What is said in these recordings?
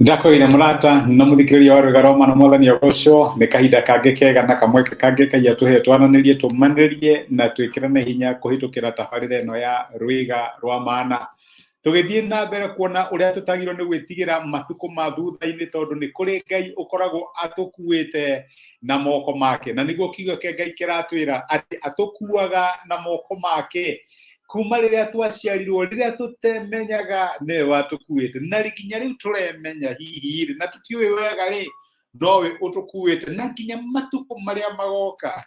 Ndakwĩire mũrata na mũthikĩrĩria wa rwĩga rwa mana mwathani agocwo nĩ kahinda kangĩ kega na kamweke kangĩ Ngai atũhe twananĩrie tũmanĩrie na twĩkĩrane hinya kũhĩtũkĩra tabarĩra ĩno ya rwĩga rwa mana. Tũgĩthiĩ na mbere kuona ũrĩa tũtagĩrĩirwo nĩ gwĩtigĩra matukũ ma thutha-inĩ tondũ nĩ kũrĩ Ngai ũkoragwo atũkuĩte na moko make, na nĩguo kiugo kĩa Ngai kĩratwĩra atĩ atũkuaga na moko make kuma rĩrĩa twaciarirwo, rĩrĩa tũtemenyaga nĩwe watũkuĩte, na nginya rĩu tũremenya hihi rĩ, na tũtiũĩ wega rĩ, nowe ũtũkuĩte, na nginya matukũ marĩa magoka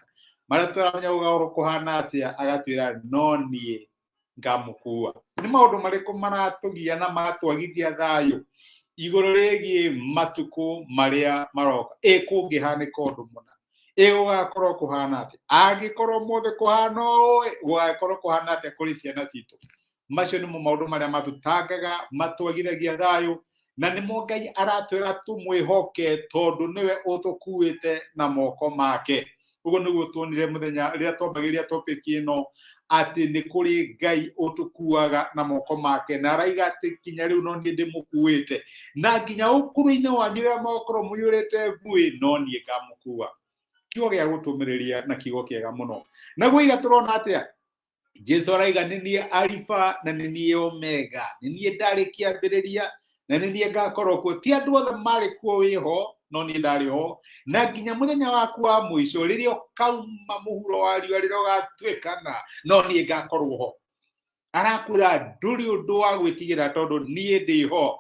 marĩa tũramenya gũgakorwo kũhana atĩa, agatwĩra no niĩ ngamũkua. Nĩ maũndũ marĩkũ maratũgia na magatwagithia thayũ igũrũ rĩgiĩ matukũ marĩa maroka? Ĩ kũngĩhanĩka ũndũ mũna, ĩ gũgakorwo kũhana atĩa? Angĩkorwo ũmũthĩ kũhana ũũ, gũgakorwo kũhana atĩa kũrĩ ciana citũ? Macio nĩmo maũndũ marĩa matũtangaga, matwagithagia thayũ, na nĩmo Ngai aratwĩra tũmwĩhoke tondũ nĩwe ũtũkuĩte na moko make. Ũguo nĩguo tuonire mũthenya rĩrĩa twambagĩrĩria topic ĩno, atĩ nĩ kũrĩ Ngai ũtũkuaga na moko make, na araiga atĩ nginya rĩu no niĩ ndĩmũkuĩte, na nginya ũkũrũ-inĩ wanyu rĩrĩa mũgakorwo mũiyũrĩte mbuĩ, no niĩ ngamũkua. Kiugo gĩa gũtũmĩrĩria na kiugo kĩega mũno. Naguo ira tũrona atĩa? Jesu araiga nĩ niĩ Alifa na nĩ niĩ Omega, nĩ niĩ ndarĩ kĩambĩrĩria na nĩ niĩ ngakorwo kuo. Ti andũ othe marĩ kuo wĩho, no niĩ ndarĩ ho, na nginya mũthenya waku wa mũico rĩrĩa ũkauma mũhuro wa riũa, rĩrĩa ũgatuĩkana, no niĩ ngakorwo ho. Arakwĩra ndũrĩ ũndũ wa gwĩtigĩra tondũ niĩ ndĩ ho,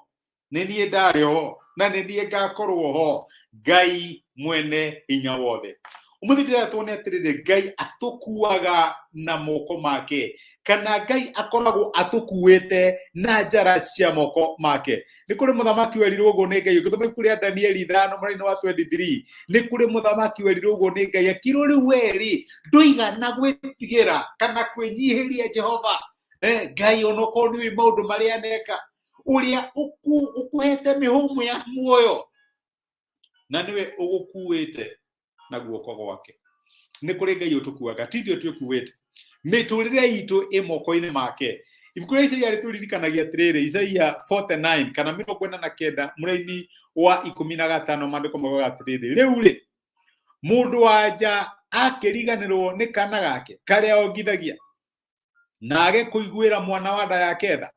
nĩ niĩ ndarĩ ho na nĩ niĩ ngakorwo ho, Ngai mwene hinya wothe. Ũmũthĩ ndĩrenda tuone atĩrĩrĩ, Ngai atũkuaga na moko make, kana Ngai akoragwo atũkuĩte na njara cia moko make. Nĩ kũrĩ mũthamaki werirwo ũguo nĩ Ngai, ũngĩthoma ibuku rĩa Danieli 5 mũraini wa 23, nĩ kũrĩ mũthamaki werirwo ũguo nĩ Ngai, akĩrwo rĩu we rĩ ndũigana gwĩtigĩra kana kwĩnyihĩria Jehova Ngai onokorwo nĩ ũĩ maũndũ marĩa aneka, ũrĩa ũkũhete mĩhũmũ ya muoyo na nĩwe ũgũkuĩte na guoko gwake. Nĩ kũrĩ Ngai ũtũkuaga, ti ithuĩ twĩkuĩte. Mĩtũrĩre itũ ĩ moko-inĩ make. Ibuku rĩa Isaia rĩtũririkanagia atĩrĩrĩ, Isaia 49 kana 49 mũraini wa 15, maandĩko maugaga atĩrĩrĩ, rĩu rĩ mũndũ wa nja akĩriganĩrwo nĩ kana gake karĩa ongithagia, na age kũiguĩra mwana wa nda yake tha?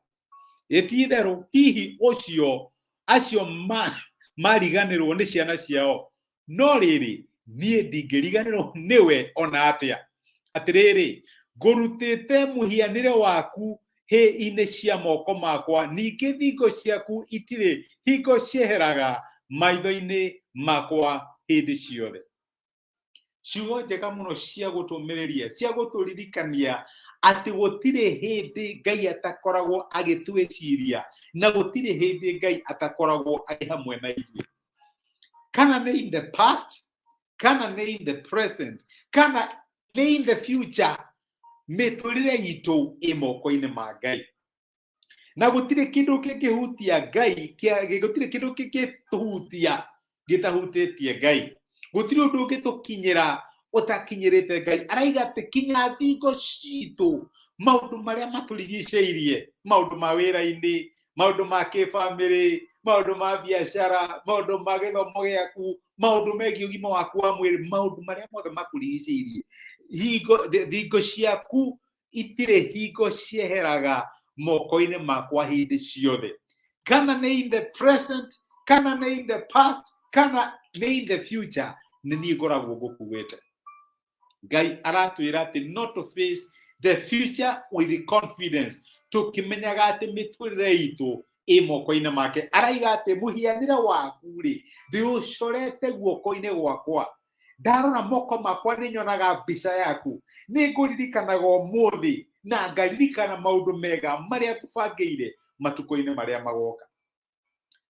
Ĩ ti itherũ hihi ũcio acio mariganĩrwo nĩ ciana ciao, no rĩrĩ niĩ ndingĩriganĩrwo nĩwe ona atĩa. Atĩrĩrĩ, ngũrutĩte mũhianĩre waku hĩ-inĩ cia moko makwa, ningĩ thingo ciaku itirĩ hingo cieheraga maitho-inĩ makwa hĩndĩ ciothe. Ciugo njega mũno cia gũtũmĩrĩria, cia gũtũririkania atĩ gũtirĩ hĩndĩ Ngai atakoragwo agĩtwĩciria, na gũtirĩ hĩndĩ Ngai atakoragwo arĩ hamwe na ithuĩ. Kana nĩ in the past, kana nĩ in the present, kana nĩ in the future, mĩtũrĩre itũ ĩ moko-inĩ ma Ngai. Na gũtirĩ kĩndũ kĩngĩhutia Ngai, gũtirĩ kĩndũ kĩngĩtũhutia gĩtahutĩtie Ngai. Gũtirĩ ũndũ ũngĩtũkinyĩra ũtakinyĩrĩte Ngai. Araiga atĩ kinya thingo citũ, maũndũ marĩa matũrigicĩirie, maũndũ ma wĩra-inĩ, maũndũ ma kĩbamĩrĩ, maũndũ ma biacara, maũndũ ma gĩthomo gĩaku, maũndũ megiĩ ũgima waku wa mwĩrĩ, maũndũ marĩa mothe makũrigicĩirie, thingo ciaku itirĩ hingo cieheraga moko-inĩ makwa hĩndĩ ciothe. Kana nĩ in the present, kana nĩ in the past, kana nĩ in the future, nĩ niĩ ngoragwo ngũkuĩte. Ngai aratwĩra atĩ not to face the future with confidence, tũkĩmenyaga atĩ mĩtũrĩre itũ ĩ moko-inĩ make. Araiga atĩ mũhianĩre waku rĩ, ndĩũcorete guoko-inĩ gwakwa. Ndarora moko makwa nĩ nyonaga mbica yaku, nĩ ngũririkanaga ũmũthĩ na ngaririkana maũndũ mega marĩa ngũbangĩire matukũ-inĩ marĩa magoka.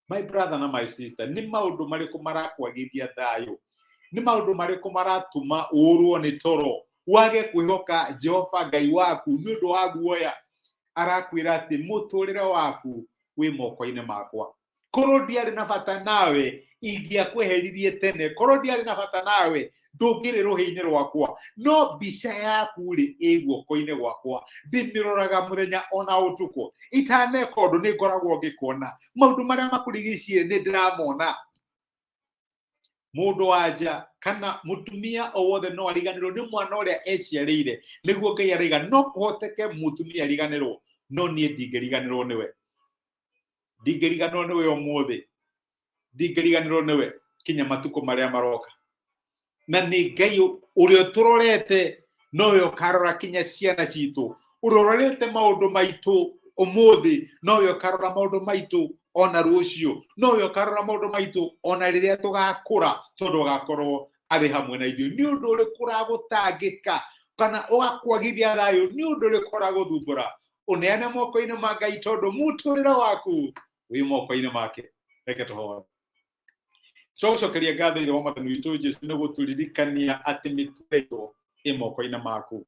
My brother na my sister, nĩ maũndũ marĩkũ marakwagithia thayũ? Nĩ maũndũ marĩkũ maratũma ũrwo nĩ toro, wage kwĩhoka Jehova Ngai waku nĩ ũndũ wa guoya? Arakwĩra atĩ mũtũrĩre waku wĩ moko-inĩ makwa. Korwo ndiarĩ na bata nawe, ingĩakweheririe tene. Korwo ndiarĩ na bata nawe, ndũngĩrĩ rũhĩ-inĩ rwakwa. No mbica yaku rĩ, ĩ guoko-inĩ gwakwa, ndĩmĩroraga mũthenya ona ũtukũ. Itaneka ũndũ nĩ ngoragwo ngĩkuona, maũndũ marĩa makũrigicĩirie nĩ ndĩramona. Mũndũ wa nja kana mũtumia o wothe no ariganĩrwo nĩ mwana ũrĩa eciarĩire. Nĩguo Ngai araiga no kũhoteke mũtumia ariganĩrwo, no niĩ ndingĩriganĩrwo nĩwe. Ndingĩriganĩrwo nĩwe ũmũthĩ, ndingĩriganĩrwo nĩwe kinya matukũ marĩa maroka. Na nĩ Ngai ũrĩa ũtũrorete nowe ũkarora kinya ciana citũ, ũrĩa ũrorete maũndũ maitũ ũmũthĩ nowe ũkarora maũndũ maitũ ona rũciũ, nowe ũkarora maũndũ maitũ ona rĩrĩa tũgakũra, tondũ agakorwo arĩ hamwe na ithuĩ. Nĩ ũndũ ũrĩkũ ũragũtangĩka kana ũgakwagithia thayũ? Nĩ ũndũ ũrĩkũ ũragũthumbũra? Ũneane moko-inĩ ma Ngai, tondũ mũtũrĩre waku wĩ moko-inĩ make. Reke tũhoe. Twagũcokeria ngatho, Ithe wa Mwathani witũ Jesu, nĩ gũtũririkania atĩ mĩtũrĩre itũ ĩ moko-inĩ maku.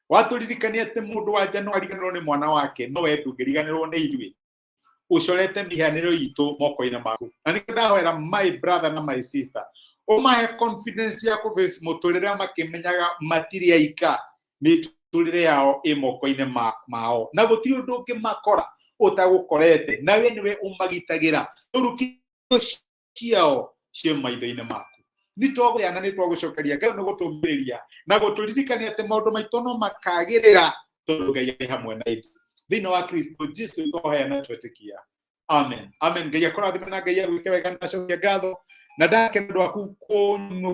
Watũririkania atĩ mũndũ wa nja no ariganĩrwo nĩ mwana wake, no we ndũngĩriganĩrwo nĩ ithuĩ. Ũcorete mĩhianĩro itũ moko-inĩ maku, na nĩkĩo ndahoera my brother na my sister, ũmahe confidence ya kũface mũtũrĩre makĩmenyaga matirĩ aika, mĩtũrĩre yao ĩ moko-inĩ mao, na gũtirĩ ũndũ ũngĩmakora ũtagũkorete, na we nĩwe ũmagitagĩra. Rũrukio ciao ciĩ maitho-inĩ maku. Nĩ twagũyana, nĩ twagũcokeria Ngai nĩ gũtũmĩrĩria na gũtũririkania atĩ maũndũ maitũ no makagĩrĩra, tondũ Ngai arĩ hamwe na ithuĩ thĩinĩ wa Kristo Jesu. Twahoya na twetĩkia, amen, amen. Ngai akũrathime na Ngai agwĩke wega. Na acokia ngatho na ndake nĩ ũndũ waku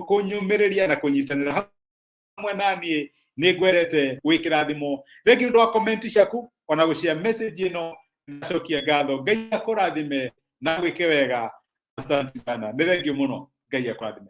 kũnyũmĩrĩria na kũnyitanĩra hamwe na niĩ. Nĩ ngwerete wĩ kĩrathimo. Thengi nĩ ũndũ wa comment ciaku ona gũcia message ĩno. Ndacokia ngatho. Ngai akũrathime na gwĩke wega. Asante sana, nĩ thengio mũno. Ngai akũrathime.